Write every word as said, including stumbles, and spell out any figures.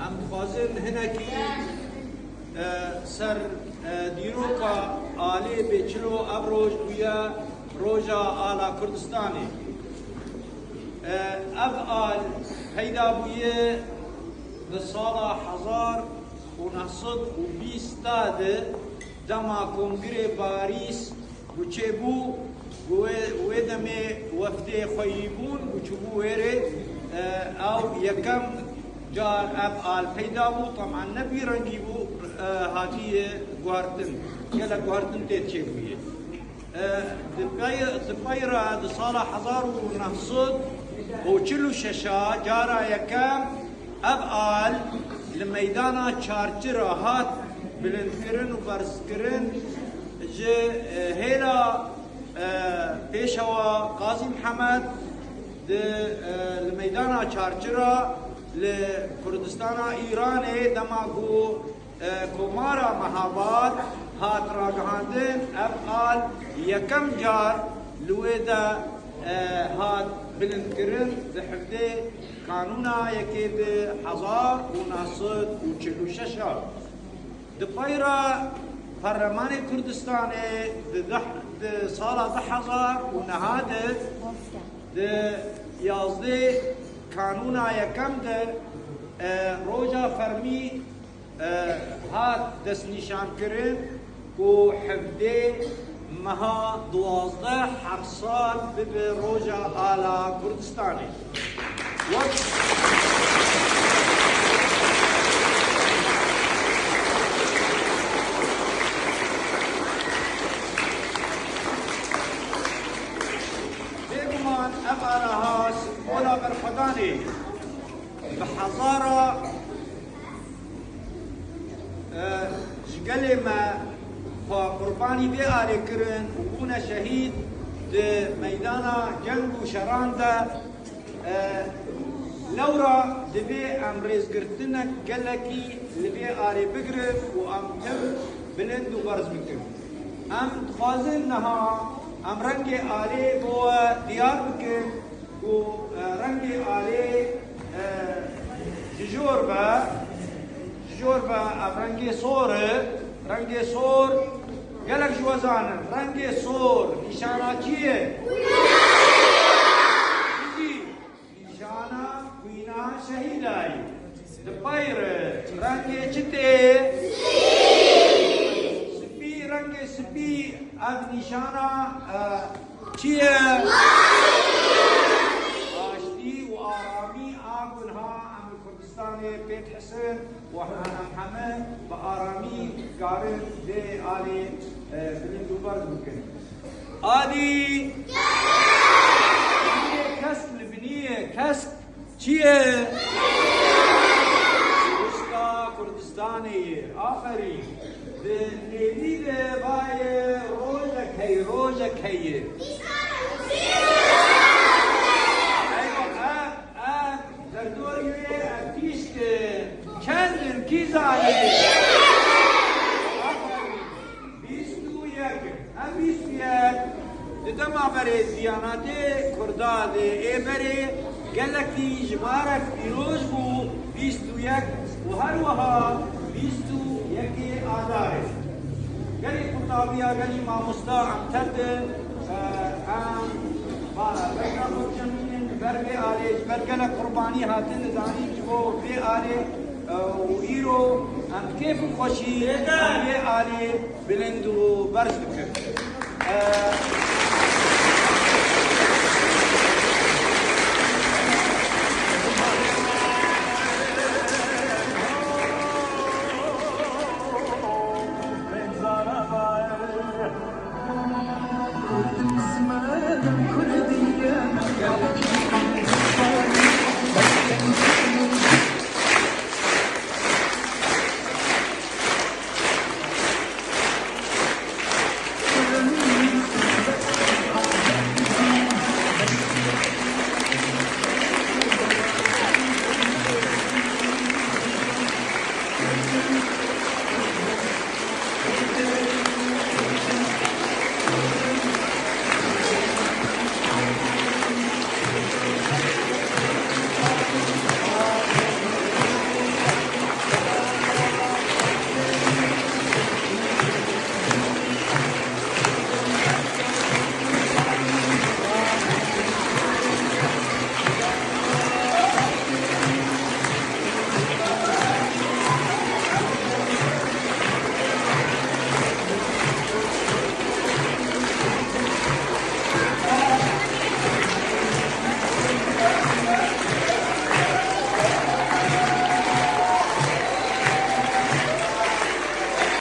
Em dixwazin hinekî, e, ser, e, dîroka alê bê çilo ev roj bûye roja ala Kurdistanê. E, ev al peyda bûye di sala hezar û neh sed û bîst de dema Kongrê Parîs ku çêbû, ku wê, wê demê wefdê xweyî bûn, ku çûbû wêrê, e, ew yekem car ev al peyda bû, teman ne vî rengî bû, e, hatiye guhertin. Gelek guhertin tê çêbûyê. E, di pey, di pey re di sala hezar û neh sed û çil û şeş a cara yekem ev al li meydana Çarçira hat bilindkirin û berzkirin ji, e, hêla, e, pêşewa Qazî Mihemed di, e, li meydana Çarçira li Kurdistana Îranê dema ku, e, Komara Mehabad hat ragihandin, ev al yekem car li wê de, e, hat bilindkirin di hevdê Kanûna yekê di hezar û neh sed û çil û şeş a. Di pey re Perlemanê Kurdistanê di deh, di sala du hezar û neh de, di yazdê Kanûna yekem de, e, roja fermî, e, hat destnîşankirin ku hevdê meha duwazdeh her sal bibe roja ala Kurdistanê. Wek Bêguman ev aniha simbola berxwedanê bi hezara, e, ji gelê me xwe qurbanî vê alê kirin û bûne şehîd di meydana ceng û şeran de. E, lewra divê em rêzgirtinek gelekî li vê alê bigirin û em tim bilind û berz bikin. Em dixwazin niha em rengê alê bo we diyar bikin ku, e, rengê alê, e, ji jor ve, ji jor ve ev rengê sor e. Rengê sor, gelek ji we zanin. Rengê sor nîşana çi ye? Nîşana xwîna şehîda ye. Di pey re rengê çi tê? Spî, rengê spî ev nîşana, e, çi ye? Aştî û aramî a ku niha em li Kurdistanê pê dihisin û em heme bi aramî karin vê alê, e, bilind û berz bikin. Adî! Kesk li binî ye, kesk. Çi ye? Rişka Kurdistanê ye. Aferîn. Di nêvî de vaye rojek hey, rojek heye. Eywa, ev, ev derdorî wê ev tîşt e. Çend in, kî zanî? Aferîn. Bîst û yek in. Em bîst û yek di dema berê diyanatê Kurda de ê berê gelekî jimarek pîroz bû, bîst û yek û her wiha bîst û yekê Adarê. Gelî qutabiya gelî mamosta em terdin, e, em bala bejna xwe bicemînin, ber vê alê, ji ber gelek qurbanî hatin, dizanîn ji bo vê alê, e, û îro em kêf û xweşî em vê alê bilind û berz dikin. E,